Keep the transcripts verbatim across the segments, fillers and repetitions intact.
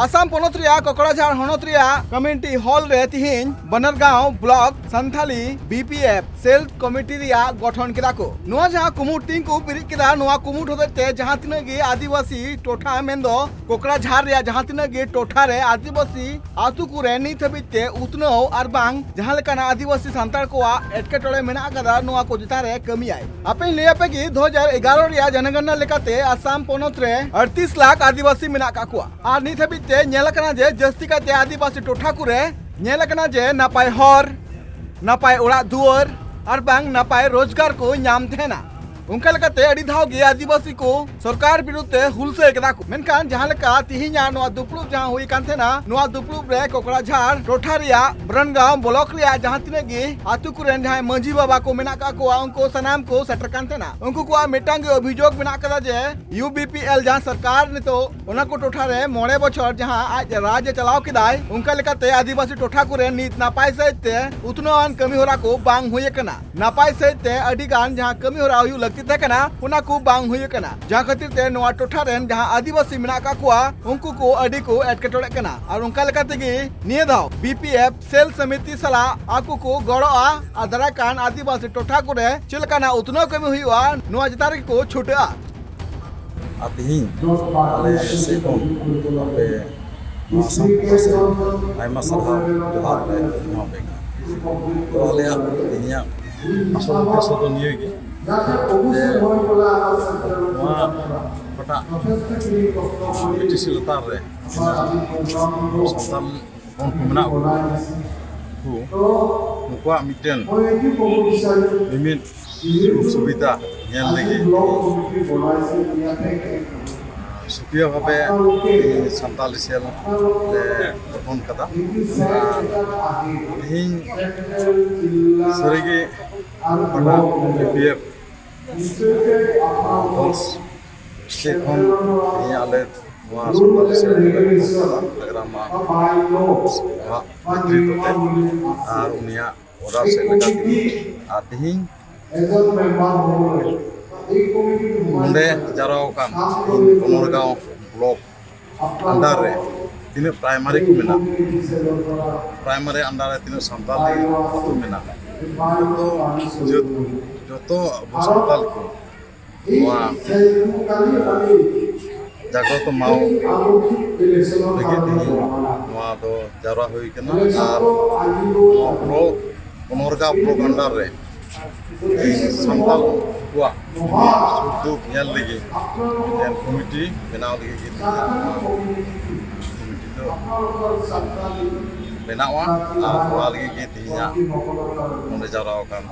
ᱟᱥᱟᱢ ᱯᱚᱱᱚᱛ ᱨᱮᱭᱟᱜ ᱠᱚᱠᱲᱟᱡᱷᱟᱲ ᱦᱚᱱᱚᱛ ᱨᱮᱭᱟᱜ ᱠᱚᱢᱤᱭᱩᱱᱤᱴᱤ ᱦᱚᱞ ᱨᱮ ᱛᱤᱦᱤᱧ Banargaon block Santali B P F cell committee ᱨᱮᱭᱟᱜ ᱜᱚᱴᱷᱚᱱ ᱠᱮᱫᱟ ᱠᱚ᱾ ᱱᱚᱣᱟ ᱡᱟᱦᱟᱸ ᱠᱩᱢᱩᱴ ᱴᱤᱢ ᱠᱚ ᱵᱮᱨᱮᱫ ᱠᱮᱫᱟ, ᱱᱚᱣᱟ ᱠᱩᱢᱩᱴ ᱦᱚᱛᱮᱡ ᱛᱮ ᱡᱟᱦᱟᱸ ᱛᱤᱱᱟᱹᱜ ᱜᱮ ᱟᱹᱫᱤᱵᱟᱹᱥᱤ ᱴᱚᱴᱷᱟ ᱢᱮᱱᱫᱚ ᱠᱚᱠᱲᱟᱡᱷᱟᱲ ᱨᱮᱭᱟᱜ ᱡᱟᱦᱟᱸ ᱛᱤᱱᱟᱹᱜ ᱜᱮ ᱴᱚᱴᱷᱟ ᱨᱮ ᱟᱹᱫᱤᱵᱟᱹᱥᱤ ᱟᱹᱛᱩ ᱠᱚᱨᱮ ᱱᱤᱛ ᱦᱟᱹᱵᱤᱡ ᱛᱮ ᱩᱛᱱᱟᱹᱣ ᱟᱨ ᱵᱟᱝ ᱡᱟᱦᱟᱸ ᱞᱮᱠᱟᱱᱟᱜ ᱟᱹᱫᱤᱵᱟᱹᱥᱤ ᱥᱟᱱᱛᱟᱲ ᱠᱚᱣᱟᱜ ᱮᱴᱠᱮᱴᱚᱬᱮ ᱢᱮᱱᱟᱜ ᱟᱠᱟᱫᱟ, ᱱᱚᱣᱟ ᱠᱚ ᱪᱮᱛᱟᱱ ᱨᱮ ᱠᱟᱹᱢᱤᱭᱟᱭ᱾ ᱟᱯᱮᱧ ᱞᱟᱹᱭ ᱟᱯᱮ ᱜᱮ, ᱫᱩ ᱦᱟᱡᱟᱨ ᱮᱜᱟᱨᱚ ᱨᱮᱭᱟᱜ ᱡᱚᱱᱚᱜᱚᱱᱱᱟ ᱞᱮᱠᱟᱛᱮ ᱟᱥᱟᱢ ᱯᱚᱱᱚᱛ ᱨᱮ ᱟᱴᱛᱨᱤᱥ ᱞᱟᱠᱷ ᱟᱹᱫᱤᱵᱟᱹᱥᱤ ᱢᱮᱱᱟᱜ ᱟᱠᱟᱫ ᱠᱚᱣᱟ᱾ ᱟᱨ ᱱᱤᱛ ᱦᱟᱹᱵᱤᱡ ᱛᱮ ᱧᱮᱞ ᱟᱠᱟᱱᱟ ᱡᱮ ᱡᱟᱹᱥᱛᱤ ᱠᱟᱭᱛᱮ ᱟᱹᱫᱤᱵᱟᱹᱥᱤ ᱴᱚᱴᱷᱟ ᱠᱚᱨᱮ ᱧᱮᱞ ᱟᱠᱟᱱᱟ ᱡᱮ ᱱᱟᱯᱟᱭ ᱦᱚᱨ, ᱱᱟᱯᱟᱭ ᱚᱲᱟᱜ ᱫᱩᱣᱟᱹᱨ ᱟᱨ ᱵᱟᱝ ᱱᱟᱯᱟᱭ ᱨᱳᱡᱽᱜᱟᱨ ᱠᱚ ᱧᱟᱢ ᱛᱟᱦᱮᱱᱟ᱾ ᱚᱱᱠᱟ ᱞᱮᱠᱟᱛᱮ ᱟᱹᱰᱤ ᱫᱷᱟᱣ ᱜᱮ ᱟᱹᱫᱤᱵᱟᱹᱥᱤ ᱠᱚ ᱥᱚᱨᱠᱟᱨ ᱵᱤᱨᱩᱫᱷ ᱛᱮ ᱦᱩᱞᱥᱟᱹᱭ ᱠᱮᱫᱟ ᱠᱚ᱾ ᱢᱮᱱᱠᱷᱟᱱ ᱡᱟᱦᱟᱸ ᱞᱮᱠᱟ ᱛᱤᱦᱤᱧᱟᱜ ᱱᱚᱣᱟ ᱫᱩᱯᱲᱩᱵ ᱡᱟᱦᱟᱸ ᱦᱩᱭ ᱠᱟᱱ ᱛᱟᱦᱮᱱᱟ, ᱱᱚᱣᱟ ᱫᱩᱯᱲᱩᱵ ᱨᱮ ᱠᱚᱠᱲᱟᱡᱷᱟᱲ ᱴᱚᱴᱷᱟ ᱨᱮᱭᱟᱜ ᱵᱨᱟᱱᱜᱟᱸᱣ ᱵᱞᱚᱠ ᱨᱮᱭᱟᱜ ᱡᱟᱦᱟᱸ ᱛᱤᱱᱟᱹᱜ ᱜᱮ ᱟᱹᱛᱩ ᱠᱚᱨᱮᱱ ᱡᱟᱦᱟᱸᱭ ᱢᱟᱹᱡᱷᱤ ᱵᱟᱵᱟ ᱠᱚ ᱢᱮᱱᱟᱜ ᱟᱠᱟᱫ ᱠᱚᱣᱟ, ᱩᱱᱠᱩ ᱥᱟᱱᱟᱢ ᱠᱚ ᱥᱮᱴᱮᱨ ᱠᱟᱱ ᱛᱟᱦᱮᱱᱟ᱾ ᱩᱱᱠᱩ ᱠᱚᱣᱟᱜ ᱢᱤᱫᱴᱟᱝ ᱜᱮ ᱚᱵᱷᱤᱡᱳᱜᱽ ᱢᱮᱱᱟᱜ ᱟᱠᱟᱫᱟ ᱡᱮ ᱤᱭᱩ ᱵᱤ ᱯᱤ ᱮᱞ ᱡᱟᱦᱟᱸ ᱥᱚᱨᱠᱟᱨ ᱱᱤᱛᱚᱜ ᱚᱱᱟ ᱠᱚ ᱴᱚᱴᱷᱟ ᱨᱮ ᱢᱚᱬᱮ ᱵᱚᱪᱷᱚᱨ ᱡᱟᱦᱟᱸ ᱟᱡ ᱨᱟᱡᱽ ᱮ ᱪᱟᱞᱟᱣ ᱠᱮᱫᱟᱭ, ᱚᱱᱠᱟ ᱞᱮᱠᱟᱛᱮ ᱟᱹᱫᱤᱵᱟᱹᱥᱤ ᱴᱚᱴᱷᱟ ᱠᱚᱨᱮ ᱱᱤᱛ ᱱᱟᱯᱟᱭ ᱥᱟᱹᱦᱤᱡ ᱛᱮ ᱩᱛᱱᱟᱹᱣᱟᱱ ᱠᱟᱹᱢᱤ ᱦᱚᱨᱟ ᱠᱚ ᱵᱟᱝ ᱦᱩᱭ ᱟᱠᱟᱱᱟ᱾ ᱱᱟᱯᱟᱭ ᱥᱟᱹᱦᱤᱡ ᱛᱮ ᱟᱹᱰᱤ ᱜᱟᱱ ᱡᱟᱦᱟᱸ ᱠᱟᱹᱢᱤ ᱦᱚᱨᱟ ᱦᱩᱭᱩᱜ ᱞᱟᱹᱠᱛᱤ ᱛᱟᱦᱮᱸ ᱠᱟᱱᱟ, ᱚᱱᱟ ᱠᱚ ᱵᱟᱝ ᱦᱩᱭ ᱟᱠᱟᱱᱟ᱾ ᱡᱟᱦᱟᱸ ᱠᱷᱟᱹᱛᱤᱨ ᱛᱮ ᱱᱚᱣᱟ ᱴᱚᱴᱷᱟ ᱨᱮᱱ ᱡᱟᱦᱟᱸ ᱟᱹᱫᱤᱵᱟᱹᱥᱤ ᱢᱮᱱᱟᱜ ᱟᱠᱟᱫ ᱠᱚᱣᱟ, ᱩᱱᱠᱩ ᱠᱚ ᱟᱹᱰᱤ ᱠᱚ ᱮᱴᱠᱮᱴᱚᱬᱮᱜ ᱠᱟᱱᱟ᱾ ᱟᱨ ᱚᱱᱠᱟ ᱞᱮᱠᱟ ᱛᱮᱜᱮ ᱱᱤᱭᱟᱹ ᱫᱷᱟᱣ ᱵᱤ ᱯᱤ ᱮᱯᱷ ᱥᱮᱞ ᱥᱚᱢᱤᱛᱤ ᱥᱟᱞᱟᱜ ᱟᱠᱚ ᱠᱚ ᱜᱚᱲᱚᱜᱼᱟ ᱟᱨ ᱫᱟᱨᱟᱭ ᱠᱟᱱ ᱟᱹᱫᱤᱵᱟᱹᱥᱤ ᱴᱚᱴᱷᱟ ᱠᱚᱨᱮ ᱪᱮᱫ ᱞᱮᱠᱟᱱᱟᱜ ᱩᱛᱱᱟᱹᱣ ᱠᱟᱹᱢᱤ ᱦᱩᱭᱩᱜᱼᱟ, ᱱᱚᱣᱟ ᱪᱮᱛᱟᱱ ᱨᱮᱜᱮ ᱠᱚ ᱪᱷᱩᱴᱟᱹᱜᱼᱟ᱾ ᱟᱨ ᱛᱤᱦᱤᱧ ᱟᱞᱮ ᱥᱮᱫ ᱠᱷᱚᱱ ᱟᱯᱮ ᱱᱚᱣᱟ ᱥᱟᱶᱛᱟ ᱯᱟᱥᱮ ᱟᱭᱢᱟ ᱥᱟᱨᱦᱟᱣ ᱡᱚᱦᱟᱨ ᱞᱮ ᱮᱢᱟᱯᱮ ᱠᱟᱱᱟ᱾ ᱛᱚ ᱟᱞᱮᱭᱟᱜ ᱛᱮᱦᱮᱧᱟᱜ ᱟᱥᱚᱞ ᱩᱫᱽᱫᱮᱥᱥᱚ ᱫᱚ ᱱᱤᱭᱟᱹ ᱜᱮ ᱡᱮ ᱱᱚᱣᱟ ᱚᱠᱟᱴᱟᱜ ᱵᱤ ᱴᱤ ᱥᱤ ᱞᱟᱛᱟᱨ ᱨᱮ ᱛᱤᱱᱟᱹᱜ ᱥᱟᱱᱛᱟᱲ ᱦᱚᱯᱚᱱ ᱠᱚ ᱢᱮᱱᱟᱜ ᱠᱚᱣᱟ, ᱩᱱᱠᱩ, ᱩᱱᱠᱩᱣᱟᱜ ᱢᱤᱫᱴᱮᱱ ᱢᱤᱢᱤᱫ ᱥᱩᱡᱳᱜᱽ ᱥᱩᱵᱤᱫᱷᱟ ᱧᱮᱞ ᱞᱟᱹᱜᱤᱫ ᱥᱩᱠᱨᱤᱭᱟᱹ ᱵᱷᱟᱵᱮ ᱛᱮᱦᱮᱧ ᱥᱟᱱᱛᱟᱞᱤ ᱥᱮᱞ ᱞᱮ ᱜᱚᱴᱷᱚᱱ ᱠᱟᱫᱟ᱾ ᱟᱨ ᱛᱮᱦᱮᱧ ᱥᱟᱹᱨᱤᱜᱮ ᱚᱠᱟᱴᱟᱜ ᱵᱤ ᱯᱤ ᱮᱯᱷ ᱫᱚᱞ ᱥᱮᱫ ᱠᱷᱚᱱ ᱛᱮᱦᱮᱧ ᱟᱞᱮ ᱱᱚᱣᱟ ᱥᱟᱱᱛᱟᱞᱤ ᱥᱮᱞ ᱞᱮ ᱜᱚᱴᱷᱚᱱ ᱠᱟᱫᱟ᱾ ᱡᱷᱟᱲᱜᱨᱟᱢ ᱢᱟ ᱱᱚᱣᱟ ᱱᱮᱛᱨᱤᱛᱵ ᱛᱮ ᱟᱨ ᱩᱱᱤᱭᱟᱜ ᱚᱰᱟᱨ ᱥᱮᱫ ᱞᱮᱠᱟ ᱛᱮᱜᱮ᱾ ᱟᱨ ᱛᱮᱦᱮᱧ ᱱᱚᱰᱮ ᱡᱟᱣᱨᱟ ᱟᱠᱟᱱ ᱛᱮᱦᱮᱧ ᱠᱚᱢᱚᱨᱜᱟᱸᱣ ᱵᱞᱚᱠ under ᱨᱮ ᱛᱤᱱᱟᱹᱜ ᱯᱨᱟᱭᱢᱟᱨᱤ ᱠᱚ ᱢᱮᱱᱟᱜᱼᱟ, ᱯᱨᱟᱭᱢᱟᱨᱤ ᱟᱱᱰᱟᱨ ᱨᱮ ᱛᱤᱱᱟᱹᱜ ᱥᱟᱱᱛᱟᱲ ᱟᱹᱛᱩ ᱢᱮᱱᱟᱜᱼᱟ, ᱡᱚᱛᱚ ᱡᱟᱹᱛ, ᱡᱚᱛᱚ ᱟᱵᱚ ᱥᱟᱱᱛᱟᱲ ᱠᱚ ᱱᱚᱣᱟ ᱡᱟᱜᱨᱚᱛ ᱢᱟᱦᱟ ᱞᱟᱹᱜᱤᱫ ᱛᱮᱦᱮᱧ ᱱᱚᱣᱟ ᱫᱚ ᱡᱟᱣᱨᱟ ᱦᱩᱭ ᱠᱟᱱᱟ᱾ ᱟᱨ ᱱᱚᱣᱟ ᱯᱚᱨᱚᱵᱽ ᱯᱚᱱᱚᱨᱜᱟ ᱵᱞᱚᱠ ᱟᱱᱰᱟᱨ ᱨᱮ ᱥᱟᱱᱛᱟᱲ ᱠᱚᱣᱟᱜ ᱥᱩᱠ ᱫᱩᱠ ᱧᱮᱞ ᱞᱟᱹᱜᱤᱫ ᱢᱤᱫᱴᱮᱱ ᱠᱚᱢᱤᱴᱤ ᱵᱮᱱᱟᱣ ᱞᱟᱹᱜᱤᱫ ᱜᱮ ᱛᱮᱦᱮᱧ ᱠᱚᱢᱤᱴᱤ ᱫᱚ ᱵᱮᱱᱟᱣᱟ᱾ ᱟᱨ ᱱᱚᱣᱟ ᱞᱟᱹᱜᱤᱫ ᱜᱮ ᱛᱮᱦᱮᱧᱟᱜ ᱱᱚᱰᱮ ᱡᱟᱣᱨᱟ ᱟᱠᱟᱱ᱾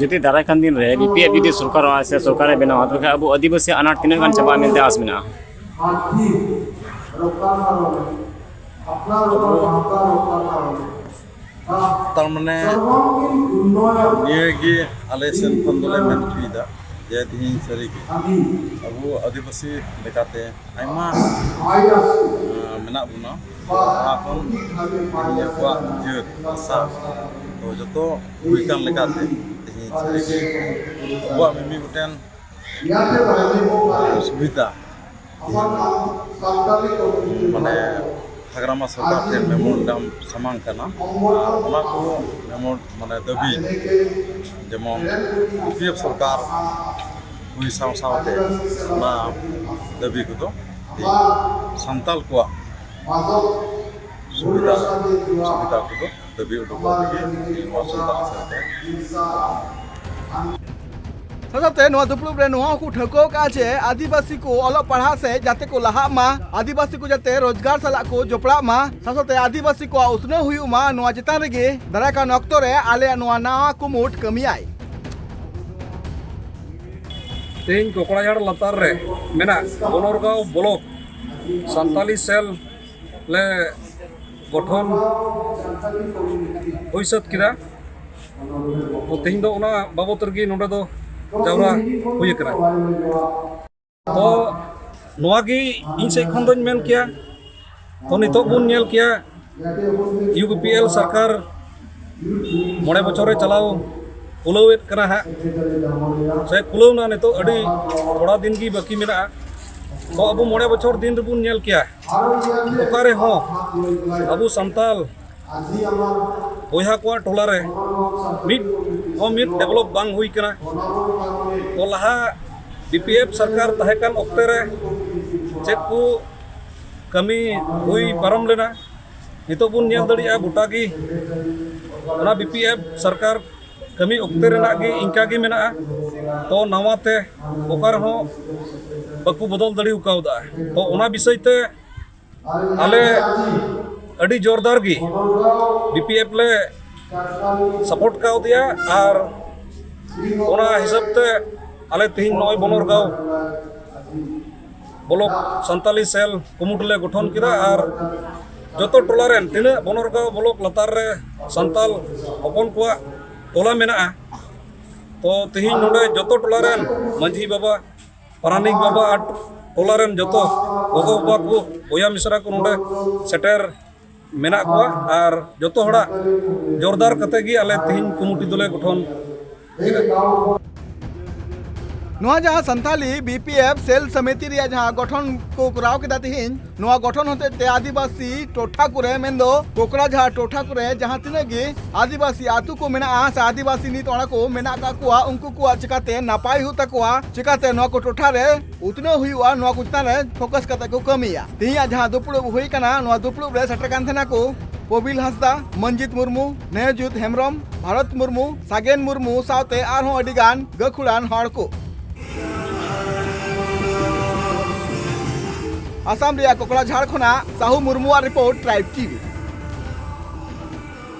ᱡᱩᱫᱤ ᱫᱟᱨᱟᱭ ᱠᱟᱱ ᱫᱤᱱ ᱨᱮ ᱵᱤ ᱯᱤ ᱮᱯᱷ ᱡᱩᱫᱤ ᱥᱚᱨᱠᱟᱨᱚᱜᱼᱟ ᱥᱮ ᱥᱚᱨᱠᱟᱨᱮ ᱵᱮᱱᱟᱣᱟ, ᱛᱚᱵᱮ ᱠᱷᱟᱱ ᱟᱵᱚ ᱟᱹᱫᱤᱵᱟᱹᱥᱤ ᱟᱱᱟᱴ ᱛᱤᱱᱟᱹᱜ ᱜᱟᱱ ᱪᱟᱵᱟᱜᱼᱟ ᱢᱮᱱᱛᱮ ᱟᱥ ᱢᱮᱱᱟᱜᱼᱟ? ᱛᱟᱨ ᱢᱟᱱᱮ ᱱᱤᱭᱟᱹ ᱜᱮ ᱟᱞᱮ ᱥᱮᱱ ᱠᱷᱚᱱ ᱫᱚᱞᱮ ᱢᱮᱱ ᱦᱚᱪᱚᱭᱮᱫᱟ ᱡᱮ ᱛᱮᱦᱮᱧ ᱥᱟᱹᱨᱤ ᱜᱮ ᱟᱵᱚ ᱟᱹᱫᱤᱵᱟᱹᱥᱤ ᱞᱮᱠᱟᱛᱮ ᱟᱭᱢᱟ, ᱟᱸ, ᱢᱮᱱᱟᱜ ᱵᱚᱱᱟ᱾ ᱚᱱᱟ ᱠᱷᱚᱱ ᱛᱮᱦᱮᱧ ᱟᱵᱚᱣᱟᱜ ᱡᱟᱹᱛ ᱵᱷᱟᱥᱟ ᱫᱚ ᱡᱚᱛᱚ ᱦᱩᱭ ᱠᱟᱱ ᱞᱮᱠᱟᱛᱮ ᱛᱮᱦᱮᱧ ᱥᱟᱹᱨᱤ ᱜᱮ ᱟᱵᱚᱣᱟᱜ ᱢᱤᱢᱤᱫ ᱜᱚᱴᱮᱱ ᱥᱩᱵᱤᱫᱷᱟ ᱢᱟᱱᱮ ᱦᱟᱜᱨᱟᱢᱟ ᱥᱚᱨᱠᱟᱨ ᱴᱷᱮᱱ ᱢᱮᱢᱳᱨᱮᱱᱰᱟᱢ ᱥᱟᱢᱟᱝ ᱠᱟᱱᱟ᱾ ᱟᱨ ᱚᱱᱟ ᱠᱚ ᱢᱮᱢᱳᱨ ᱢᱟᱱᱮ ᱫᱟᱹᱵᱤ ᱡᱮᱢᱚᱱ ᱤᱭᱩ ᱯᱤ ᱮᱯᱷ ᱥᱚᱨᱠᱟᱨ ᱦᱩᱭ ᱥᱟᱶ ᱥᱟᱶᱛᱮ ᱚᱱᱟ ᱫᱟᱹᱵᱤ ᱠᱚᱫᱚ ᱥᱟᱱᱛᱟᱲ ᱠᱚᱣᱟᱜ ᱥᱩᱵᱤᱫᱷᱟ ᱥᱩᱵᱤᱫᱷᱟ ᱠᱚᱫᱚ ᱫᱟᱹᱵᱤ ᱩᱰᱩᱠᱚᱜ ᱞᱟᱹᱜᱤᱫ ᱱᱚᱣᱟ ᱥᱟᱱᱛᱟᱲ ᱥᱮᱨᱣᱟ᱾ ᱥᱟᱶᱛᱮ ᱱᱚᱣᱟ ᱫᱩᱯᱲᱩᱵ ᱨᱮ ᱱᱚᱣᱟ ᱦᱚᱸᱠᱚ ᱴᱷᱟᱹᱣᱠᱟᱹ ᱟᱠᱟᱫᱼᱟ ᱡᱮ ᱟᱹᱫᱤᱵᱟᱹᱥᱤ ᱠᱚ ᱚᱞᱚᱜ ᱯᱟᱲᱦᱟᱜ ᱥᱮᱫ ᱡᱟᱛᱮ ᱠᱚ ᱞᱟᱦᱟᱜ ᱢᱟ, ᱟᱹᱫᱤᱵᱟᱹᱥᱤ ᱠᱚ ᱡᱟᱛᱮ ᱨᱳᱡᱽᱜᱟᱨ ᱥᱟᱞᱟᱜ ᱠᱚ ᱡᱚᱯᱲᱟᱜ ᱢᱟ, ᱥᱟᱶᱛᱮ ᱟᱹᱫᱤᱵᱟᱹᱥᱤ ᱠᱚᱣᱟᱜ ᱩᱛᱱᱟᱹᱣ ᱦᱩᱭᱩᱜ ᱢᱟ, ᱱᱚᱣᱟ ᱪᱮᱛᱟᱱ ᱨᱮᱜᱮ ᱫᱟᱨᱟᱭ ᱠᱟᱱ ᱚᱠᱛᱚ ᱨᱮ ᱟᱞᱮᱭᱟᱜ ᱱᱚᱣᱟ ᱱᱟᱣᱟ ᱠᱩᱢᱩᱴ ᱠᱟᱹᱢᱤᱭᱟᱭ᱾ ᱛᱮᱦᱮᱧ ᱠᱚᱠᱲᱟᱡᱷᱟᱲ ᱞᱟᱛᱟᱨ ᱨᱮ ᱢᱮᱱᱟᱜ ᱜᱚᱱᱚᱨᱜᱟᱸᱣ ᱵᱞᱚᱠ ᱥᱟᱱᱛᱟᱞᱤ ᱥᱮᱞ ᱞᱮ ᱜᱚᱴᱷᱚᱱ ᱦᱩᱭ ᱥᱟᱹᱛ ᱠᱮᱫᱟ᱾ ᱛᱚ, ᱛᱮᱦᱮᱧ ᱫᱚ ᱚᱱᱟ ᱵᱟᱵᱚᱛ ᱨᱮᱜᱮ ᱱᱚᱰᱮ ᱫᱚ ᱡᱟᱣᱨᱟ ᱦᱩᱭ ᱟᱠᱟᱱᱟ᱾ ᱛᱚ, ᱱᱚᱣᱟ ᱜᱮ ᱤᱧ ᱥᱮᱫ ᱠᱷᱚᱱ ᱫᱚᱧ ᱢᱮᱱ ᱠᱮᱭᱟ᱾ ᱛᱚ, ᱱᱤᱛᱚᱜ ᱵᱚᱱ ᱧᱮᱞ ᱠᱮᱭᱟ, ᱤᱭᱩ ᱯᱤ ᱯᱤ ᱮᱞ ᱥᱚᱨᱠᱟᱨ ᱢᱚᱬᱮ ᱵᱚᱪᱷᱚᱨᱮ ᱪᱟᱞᱟᱣ ᱠᱩᱞᱟᱹᱣᱮᱫ ᱠᱟᱱᱟ ᱦᱟᱸᱜ, ᱥᱮ ᱠᱩᱞᱟᱹᱣ ᱱᱟ, ᱱᱤᱛᱚᱜ ᱟᱹᱰᱤ ᱛᱷᱚᱲᱟ ᱫᱤᱱ ᱜᱮ ᱵᱟᱹᱠᱤ ᱢᱮᱱᱟᱜᱼᱟ᱾ ᱛᱚ ᱟᱵᱚ ᱢᱚᱬᱮ ᱵᱚᱪᱷᱚᱨ ᱫᱤᱱ ᱨᱮᱵᱚᱱ ᱧᱮᱞ ᱠᱮᱭᱟ, ᱚᱠᱟ ᱨᱮᱦᱚᱸ ᱟᱵᱚ ᱥᱟᱱᱛᱟᱞ ᱵᱚᱭᱦᱟ ᱠᱚᱣᱟᱜ ᱴᱚᱞᱟ ᱨᱮ ᱢᱤᱫ ᱦᱚᱸ ᱢᱤᱫ ᱰᱮᱵᱷᱞᱚᱯ ᱵᱟᱝ ᱦᱩᱭ ᱠᱟᱱᱟ᱾ ᱛᱚ ᱞᱟᱦᱟ ᱵᱤ ᱯᱤ ᱮᱯᱷ ᱥᱚᱨᱠᱟᱨ ᱛᱟᱦᱮᱸ ᱠᱟᱱ ᱚᱠᱛᱮ ᱨᱮ ᱪᱮᱫ ᱠᱚ ᱠᱟᱹᱢᱤ ᱦᱩᱭ ᱯᱟᱨᱚᱢ ᱞᱮᱱᱟ, ᱱᱤᱛᱚᱜ ᱵᱚᱱ ᱧᱮᱞ ᱫᱟᱲᱮᱭᱟᱜᱼᱟ ᱜᱚᱴᱟ ᱜᱮ ᱚᱱᱟ ᱵᱤ ᱯᱤ ᱮᱯᱷ ᱥᱚᱨᱠᱟᱨ ᱠᱟᱹᱢᱤ ᱚᱠᱛᱮ ᱨᱮᱱᱟᱜ ᱜᱮ ᱤᱱᱠᱟ ᱜᱮ ᱢᱮᱱᱟᱜᱼᱟ᱾ ᱛᱚ ᱱᱟᱣᱟ ᱛᱮ ᱚᱠᱟ ᱨᱮᱦᱚᱸ ᱵᱟᱠᱚ ᱵᱚᱫᱚᱞ ᱫᱟᱲᱮ ᱠᱟᱣᱫᱟ᱾ ᱛᱚ ᱚᱱᱟ ᱵᱤᱥᱚᱭ ᱛᱮ ᱟᱞᱮ ᱟᱹᱰᱤ ᱡᱳᱨᱫᱟᱨ ᱜᱮ ᱵᱤ ᱯᱤ ᱮᱯᱷ ᱞᱮ ᱥᱟᱯᱳᱨᱴ ᱠᱟᱣᱫᱮᱭᱟ᱾ ᱟᱨ ᱚᱱᱟ ᱦᱤᱥᱟᱹᱵ ᱛᱮ ᱟᱞᱮ ᱛᱮᱦᱮᱧ ᱱᱚᱜᱼᱚᱭ ᱵᱚᱱᱚᱨᱜᱟᱸᱣ ᱵᱞᱚᱠ ᱥᱟᱱᱛᱟᱞᱤ ᱥᱮᱞ ᱠᱩᱢᱩᱴ ᱞᱮ ᱜᱚᱴᱷᱚᱱ ᱠᱮᱫᱟ᱾ ᱟᱨ ᱡᱚᱛᱚ ᱴᱚᱞᱟ ᱨᱮᱱ ᱛᱤᱱᱟᱹᱜ ᱵᱚᱱᱚᱨᱜᱟᱸᱣ ᱵᱞᱚᱠ ᱞᱟᱛᱟᱨ ᱨᱮ ᱥᱟᱱᱛᱟᱞ ᱦᱚᱯᱚᱱ ᱠᱚᱣᱟᱜ ᱴᱚᱞᱟ ᱢᱮᱱᱟᱜᱼᱟ, ᱛᱚ ᱛᱮᱦᱮᱧ ᱱᱚᱰᱮ ᱡᱚᱛᱚ ᱴᱚᱞᱟ ᱨᱮᱱ ᱢᱟᱹᱡᱷᱤ ᱵᱟᱵᱟ, ᱯᱟᱨᱟᱱᱤᱠ ᱵᱟᱵᱟ ᱟᱨ ᱴᱚᱞᱟ ᱨᱮᱱ ᱡᱚᱛᱚ ᱜᱚᱜᱚ ᱵᱟᱵᱟ ᱠᱚ, ᱵᱚᱭᱦᱟ ᱢᱤᱥᱨᱟ ᱠᱚ ᱱᱚᱰᱮ ᱥᱮᱴᱮᱨ ᱢᱮᱱᱟᱜ ᱠᱚᱣᱟ᱾ ᱟᱨ ᱡᱚᱛᱚ ᱦᱚᱲᱟᱜ ᱡᱳᱨᱫᱟᱨ ᱠᱟᱛᱮ ᱜᱮ ᱟᱞᱮ ᱛᱮᱦᱮᱧ ᱠᱚᱢᱤᱴᱤ ᱫᱚᱞᱮ ᱜᱚᱴᱷᱚᱱ ᱠᱮᱫᱟ᱾ ᱱᱚᱣᱟ ᱡᱟᱦᱟᱸ ᱥᱟᱱᱛᱟᱞᱤ ᱵᱤ ᱯᱤ ᱮᱯᱷ ᱥᱮᱞ ᱥᱚᱢᱤᱛᱤ ᱨᱮᱭᱟᱜ ᱡᱟᱦᱟᱸ ᱜᱚᱴᱷᱚᱱ ᱠᱚ ᱠᱚᱨᱟᱣ ᱠᱮᱫᱟ ᱛᱮᱦᱮᱧ, ᱱᱚᱣᱟ ᱜᱚᱴᱷᱚᱱ ᱦᱚᱛᱮᱡ ᱛᱮ ᱟᱹᱫᱤᱵᱟᱹᱥᱤ ᱴᱚᱴᱷᱟ ᱠᱚᱨᱮ, ᱢᱮᱱᱫᱚ ᱠᱚᱠᱲᱟᱡᱷᱟᱲ ᱴᱚᱴᱷᱟ ᱠᱚᱨᱮ ᱡᱟᱦᱟᱸ ᱛᱤᱱᱟᱹᱜ ᱜᱮ ᱟᱹᱫᱤᱵᱟᱹᱥᱤ ᱟᱹᱛᱩ ᱠᱚ ᱢᱮᱱᱟᱜᱼᱟ ᱥᱮ ᱟᱹᱫᱤᱵᱟᱹᱥᱤ ᱱᱤᱛ ᱚᱲᱟᱜ ᱠᱚ ᱢᱮᱱᱟᱜ ᱟᱠᱟᱫ ᱠᱚᱣᱟ, ᱩᱱᱠᱩ ᱠᱚᱣᱟᱜ ᱪᱤᱠᱟᱛᱮ ᱱᱟᱯᱟᱭ ᱦᱩᱭᱩᱜ ᱛᱟᱠᱚᱣᱟ, ᱪᱤᱠᱟᱛᱮ ᱱᱚᱣᱟ ᱠᱚ ᱴᱚᱴᱷᱟ ᱨᱮ ᱩᱛᱱᱟᱹᱣ ᱦᱩᱭᱩᱜᱼᱟ, ᱱᱚᱣᱟ ᱠᱚ ᱪᱮᱛᱟᱱ ᱨᱮ ᱯᱷᱳᱠᱟᱥ ᱠᱟᱛᱮ ᱠᱚ ᱠᱟᱹᱢᱤᱭᱟ᱾ ᱛᱮᱦᱮᱧᱟᱜ ᱡᱟᱦᱟᱸ ᱫᱩᱯᱲᱩᱵ ᱦᱩᱭ ᱠᱟᱱᱟ, ᱱᱚᱣᱟ ᱫᱩᱯᱲᱩᱵ ᱨᱮ ᱥᱮᱴᱮᱨ ᱠᱟᱱ ᱛᱟᱦᱮᱱᱟ ᱠᱚ ᱯᱚᱵᱤᱞ ᱦᱟᱸᱥᱫᱟ, ᱢᱚᱱᱡᱤᱛ ᱢᱩᱨᱢᱩ, ᱱᱮᱦᱡᱩᱛ ᱦᱮᱢᱵᱨᱚᱢ, ᱵᱷᱟᱨᱚᱛ ᱢᱩᱨᱢᱩ, ᱥᱟᱜᱮᱱ ᱢᱩᱨᱢᱩ ᱥᱟᱶᱛᱮ ᱟᱨᱦᱚᱸ ᱟᱹᱰᱤ ᱜᱟᱱ ᱜᱟᱹᱠᱷᱩᱲᱟᱱ ᱦᱚᱲ ᱠᱚ᱾ ᱟᱥᱟᱢ ᱨᱮᱭᱟᱜ ᱠᱚᱠᱲᱟᱡᱷᱟᱲ ᱠᱷᱚᱱᱟᱜ ᱥᱟᱦᱩ ᱢᱩᱨᱢᱩᱣᱟᱜ ᱨᱤᱯᱳᱨᱴ, ᱴᱨᱟᱭᱤᱵᱽ ᱴᱤ ᱵᱷᱤ᱾